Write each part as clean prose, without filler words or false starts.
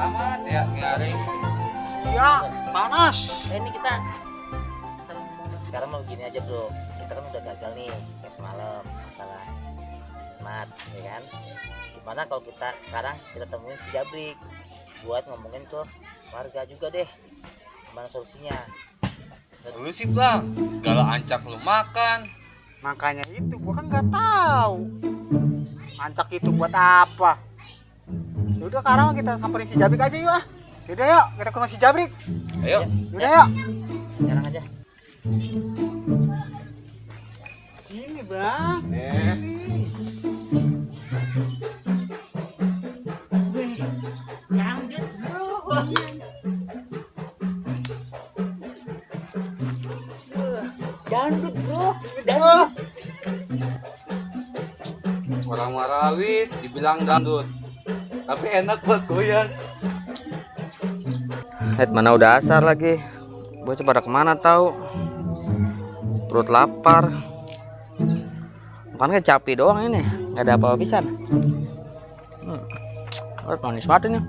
amat ya nyaring. Iya, panas. Ini kita sekarang mau gini aja bro, kita kan udah gagal nih yang semalam masalah mat, ya kan? Gimana kalau kita sekarang kita temuin si Jabrik buat ngomongin ke warga juga deh, gimana solusinya? Lu sih bang, segala ancak lu makan. Makanya itu gua kan nggak tahu. Ancak itu buat apa? Yaudah sekarang kita samperin si Jabrik aja yuk ah. Yaudah yuk, kita ke rumah si Jabrik. Ayo. Yaudah yuk. Sekarang aja. Sini bang. Dangdut bro, Orang Marawis dibilang dangdut, tapi enak buat goyang. Mana udah asar lagi. Bocah pada kemana tahu? Perut lapar. Makan kecapi doang ini, nggak ada apa-apa pisan. Manis banget ini.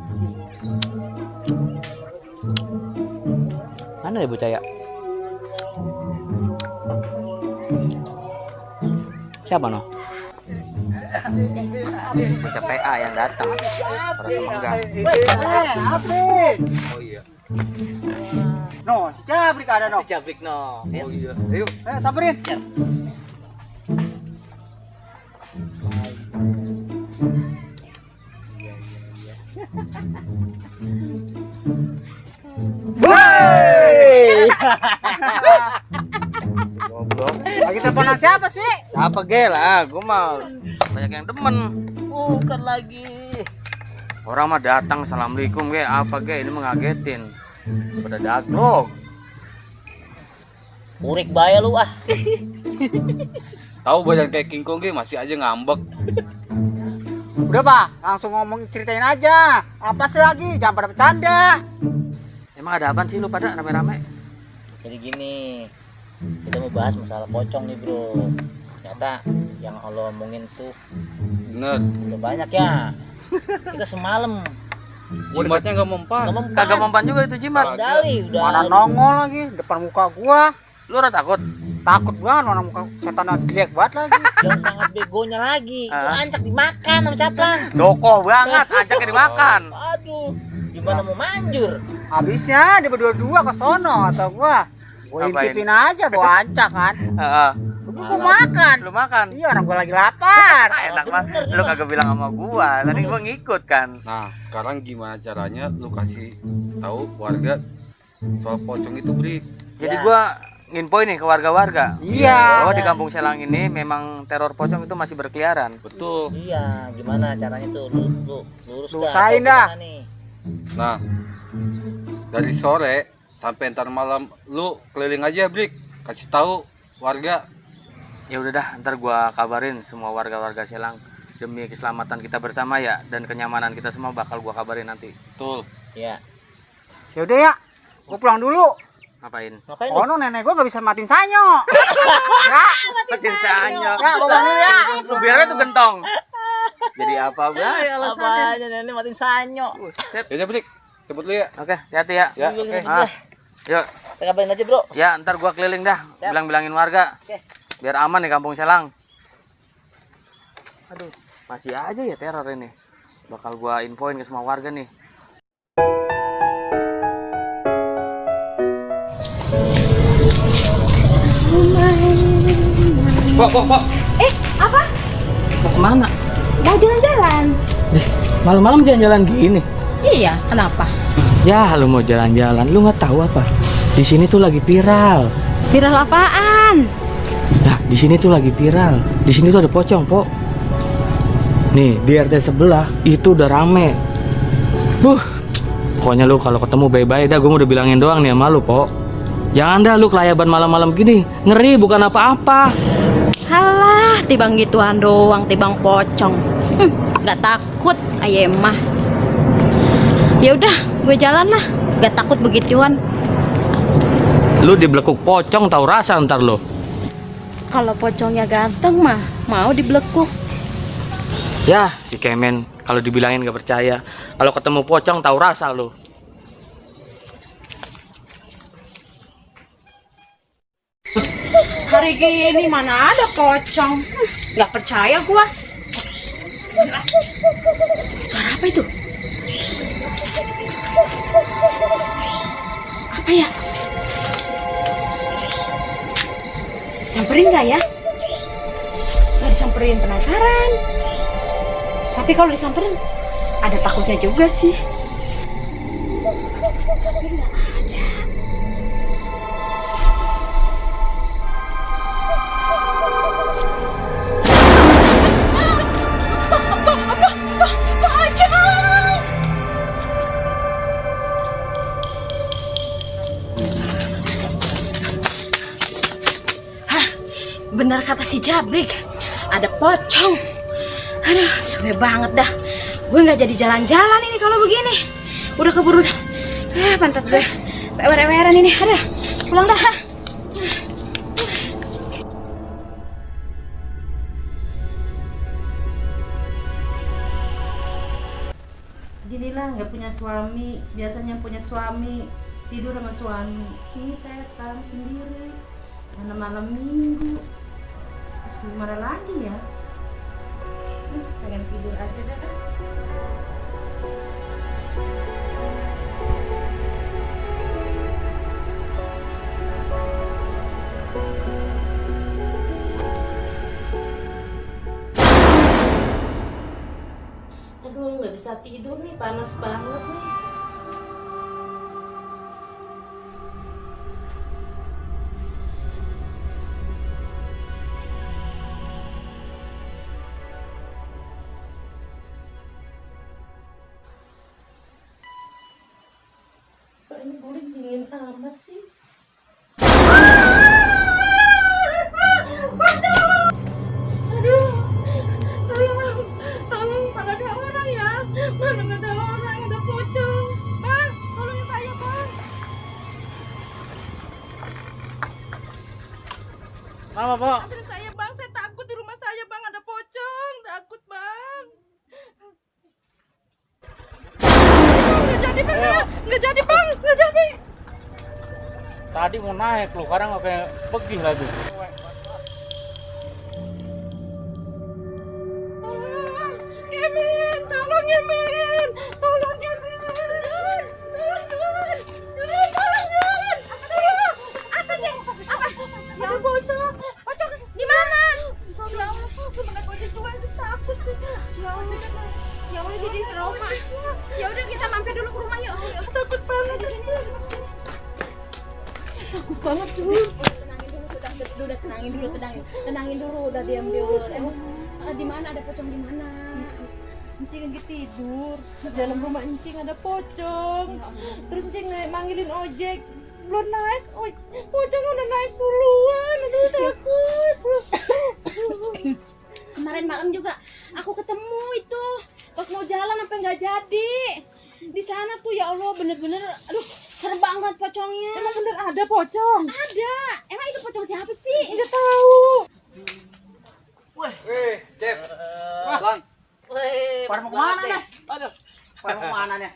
Mana ya bocah ya? Siapa no? Bocah PA yang datang. Para semenggang. Habis. Oh iya. No, si Jabrik ada no. Jabrik no. Oh iya. Ayo. Samperin. Goblok. Lagi teleponan siapa sih? Siapa gel ah? Gue mau banyak yang demen. Bukan lagi. Orang mah datang assalamualaikum ge apa ge ini mengagetin. Pada daglog. Urik baya lu ah. Tahu badan kayak King Kong masih aja ngambek. Udah pak, langsung ngomong ceritain aja. Apa sih lagi? Jangan pada bercanda. Emang ada apaan sih lu pada rame-rame? Jadi gini, kita mau bahas masalah pocong nih bro. Ternyata yang Allah omongin tuh Bener. udah banyak ya. Kita semalam Jimatnya nggak mempan. Kagak mempan juga itu jimat. Dali udah. Mana nongol lagi depan muka gua. Lu udah takut? Takut banget mana muka setan jelek banget lagi. Yang sangat begonya lagi, itu ancak dimakan sama caplang. Dokoh banget, ajaknya dimakan. Aduh, gimana mau manjur? Habisnya dia berdua-dua ke sono atau gua. Gua Ngapain? intipin aja bawa ancak kan. Heeh. Gua makan. Lu makan. Iya, orang gua lagi lapar. Enak banget. Lu kagak bilang sama gua. Tadi gua ngikut kan. Nah, sekarang gimana caranya lu kasih tahu warga soal pocong itu, Bri? Jadi Ya. gua nginfoin nih ke warga-warga. Iya. Bahwa di Kampung Selang ini memang teror pocong itu masih berkeliaran. Betul. Iya, gimana caranya tuh? Lu lurus Lu dah, usahain atau dah. gimana nih? Nah, dari sore sampai ntar malam lu keliling aja, Brik. Kasih tahu warga. Ya udah dah, ntar gua kabarin semua warga-warga Selang demi keselamatan kita bersama ya dan kenyamanan kita semua bakal gua kabarin nanti. Betul. Iya. Ya udah ya. Gua pulang dulu. Ngapain? Ngapain lu? Oh, no, nenek gua gak bisa matiin sanyo. Enggak. Kecil sanyo. Enggak, gua pulang dulu ya. Lu biarnya tuh gentong. Jadi apa bay alasannya? Apanya nenek matiin sanyo? Set. Ya udah, Brik. Cepet lu ya. Oke, hati-hati ya. Ya, oke. Ah, yuk. Kita kabarin aja bro. Ya, ntar gua keliling dah, Siap. bilang-bilangin warga. Oke. Biar aman di Kampung Selang. Aduh, masih aja ya teror ini. Bakal gua infoin ke semua warga nih. Pok. Apa? Mau kemana? Mau jalan-jalan? Malam-malam jalan-jalan gini. Iya, kenapa? Ya, lu mau jalan-jalan, lu nggak tahu apa? Di sini tuh lagi viral. Viral apaan? Nah, di sini tuh lagi viral. Di sini tuh ada pocong, Pok. Nih, di RT sebelah itu udah rame. Pokoknya lu kalau ketemu bye-bye dah, gue udah bilangin doang nih sama lu, Pok. Jangan dah lu kelayaban malam-malam gini. Ngeri bukan apa-apa. Halah, tibang gituan doang, tibang pocong. Gak takut, ayem mah. Ya udah, gue jalan lah. Gak takut begituan. Lu dibelekuk pocong tahu rasa ntar lu. Kalau pocongnya ganteng mah, mau dibelekuk. Ya, si Kemen kalau dibilangin gak percaya. Kalau ketemu pocong tahu rasa lu. Hari gini mana ada pocong? Nggak percaya gua. Suara apa itu? Apa ya? Samperin nggak ya? Nggak disamperin, penasaran. Tapi kalau disamperin, ada takutnya juga sih. Tapi nggak ada. Benar kata si Jabrik, ada pocong. Aduh, suwe banget dah. Gue nggak jadi jalan-jalan ini kalau begini. Udah keburu. Pantat gue wewer-weweran ini. Aduh, pulang dah. Ginilah nggak punya suami, biasanya punya suami tidur sama suami. Ini saya sekarang sendiri, mana malam minggu. Terus gimana lagi ya? Pengen tidur aja dah. Aduh, nggak bisa tidur nih, panas banget nih. Pak, ini kulit dingin amat sih. Aduh, tolong, mana ada orang ya? Mana nggak ada orang, ada pocong. Bang, tolongin saya, Bang. Apa, Pak? Anterin saya, Bang. Saya takut di rumah saya, Bang. Ada pocong. Takut, Bang. Nggak jadi, Bang. Saya nggak jadi, Bang. Nggak jadi. Tadi mau naik lu, sekarang kayak pergi lagi. Tolong, Kemin. Tolong, Kemin. Tolong, Kemin. Jun. Tolong, Jun. Tolong. Apa, Ceng? Apa? Ada pocong. Pocong di mana? Ya Allah, gimana pocong tua itu takut. Ya Allah, ya Allah, jadi trauma. Ya udah, kita mampir dulu ke rumah yuk. Takut banget di sini. Takut banget, Jun. Udah tenangin dulu, udah diam dulu. Di mana ada pocong di mana? Encing lagi tidur, dalam rumah Encing ada pocong. Terus Encing manggilin ojek, belum naik, pocong udah naik duluan. Aduh, takut. Kemarin malam juga aku ketemu itu, pas mau jalan sampai nggak jadi. Di sana tuh ya Allah, bener-bener, aduh, serem banget pocongnya. Emang bener ada pocong? Ada. Emang itu pocong siapa sih? Nggak tahu. Weh, Cep. Lang, Wih, Pada mau banget kemana deh. nih? Aduh, pada mau kemana nih?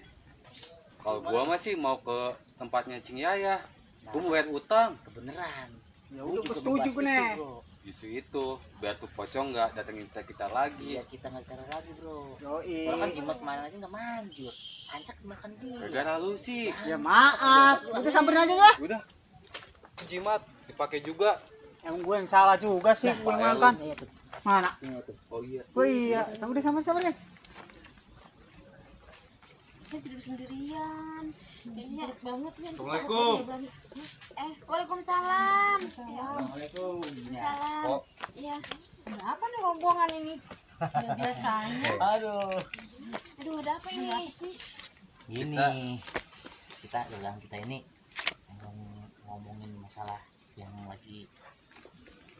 kalau gua masih mau ke tempatnya Cing Yaya. Gua mau bayar utang. Kebeneran. Ya Gua udah, gue juga setuju ngebahas gue itu, nih. bro. Justru itu, biar tuh pocong nggak datengin kita lagi. Biar kita nggak cara lagi, bro. Yoi. Kalau kan jimat kemarin aja nggak manjur. Ancak makan dia. Gara-gara lu sih. Ya maaf, udah samperin aja ya. Udah. Jimat dipakai juga. Emang gue yang salah juga sih, gue yang makan. Iya tuh, Mana? ini tuh. Oh iya. Oh iya, sama deh. Saya tidur sendirian. Kayaknya banget ya. Assalamualaikum. Waalaikumsalam. Assalamualaikum. Salam. Kok Iya. Ada apa nih rombongan ini? Ya, biasanya. Aduh. Aduh, ada apa ini sih? Gini, kita bilang kita ini ngomongin masalah yang lagi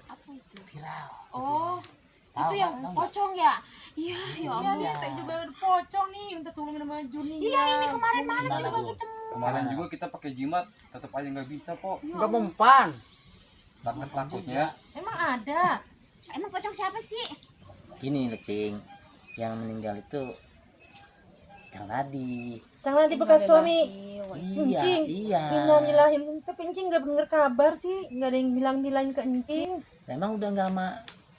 Apa itu? viral. Oh, Tahu, itu yang tahu nggak? pocong ya? Iya, ya Iya, ampun. nih, Saya juga ada pocong nih, minta tolong sama Juni. Iya, ini kemarin malam Gimana, juga Bu? ketemu. kemarin juga kita pakai jimat, tetap aja nggak bisa kok. Enggak mempan. Takutnya. Emang ada. Emang pocong siapa sih? Gini, Lecing, yang meninggal itu Cang Nadi. Cang Nadi bekas suami Iya, Encing. iya. Nyalahin, tapi Encing nggak bener kabar sih, nggak ada yang bilang ke Encing. Emang udah nggak sama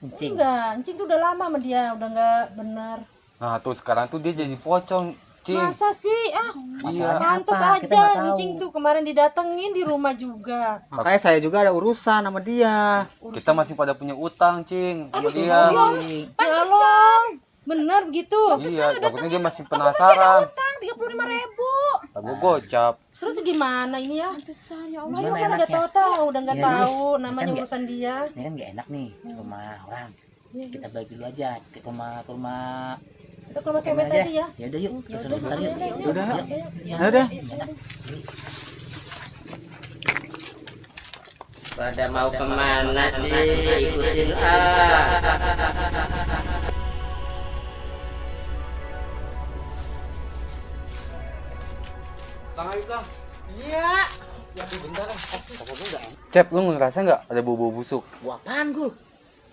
Encing? Enggak, Encing tuh udah lama sama dia, udah nggak bener. Nah tuh sekarang tuh dia jadi pocong, Cing. Masa sih? Masalahnya Pantes apa? Kita aja nggak tahu. Encing tuh kemarin didatengin di rumah juga. Makanya saya juga ada urusan sama dia. Kita masih pada punya utang, Cing, sama dia. Pantesan. Bener begitu. Iya, takutnya dia masih penasaran. Utang 35.000. Aku gocap. Terus gimana ini ya? Pantesan ya Allah, Gimana kan enaknya? nggak tahu, udah nggak Iya, nih. tahu Ini namanya kan nggak- urusan dia. Ini kan nggak enak nih rumah orang. Kita balik dulu aja ke rumah Kita ke rumah Kemet tadi ya. Ya udah yuk, kita sholat bentar yuk. Udah, Ya udah. Pada mau kemana sih? Ikutin ah. Iya. Cep, lu ngerasa nggak ada bau-bau busuk? Gua apaan gul?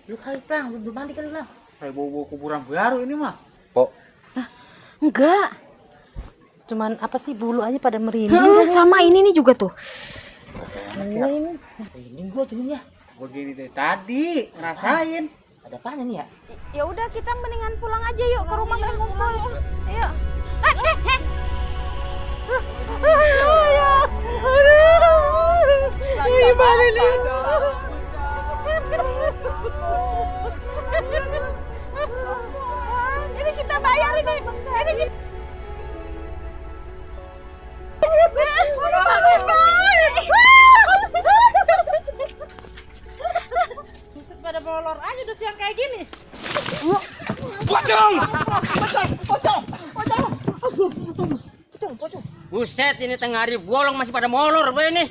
Lu kali Pang, lu belum mandi kali Pang. Kayak bau kuburan baru ini mah. Kok? Enggak. Cuman apa sih bulu aja pada merinding. Sama ini nih juga tuh. Ini gua turunnya. Begini deh tadi ngerasain. Ada apaan nih ya? Ya udah kita mendingan pulang aja yuk ke rumah kita ngumpul. Ayo. Gimana nih? Ini kita bayar ini. Ini kita. Buset pada molor aja udah siang kayak gini. Buset, ini tengah hari bolong masih pada molor gue ini.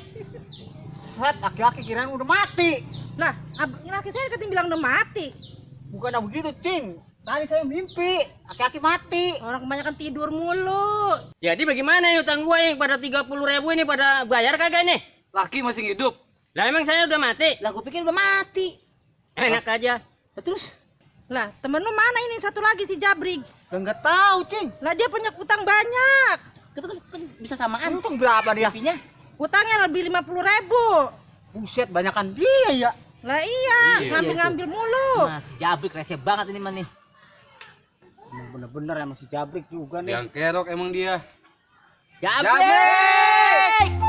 Set, aki-aki kirain udah mati. Lah, laki saya katanya bilang udah mati. Bukan begitu, Cing. Tadi saya mimpi, aki-aki mati. Orang kebanyakan tidur mulu. Jadi bagaimana nih utang gue yang pada 30.000 ini pada bayar kagak nih? Laki masih hidup. Lah emang saya udah mati? Lah gua pikir udah mati. Enak aja. Lah, terus? Lah, temen lu mana ini satu lagi si Jabrig? Lah nggak tahu, Cing. Lah dia punya utang banyak. Kita kan bisa samaan. Untung berapa dia? Pipinya. Utangnya lebih 50.000. Buset, banyakan dia ya. Lah iya, ngambil-ngambil mulu. Nah, si Jabrik rese banget ini mah nih. Bener-bener ya masih Jabrik juga nih. Yang kerok emang dia. Jabrik!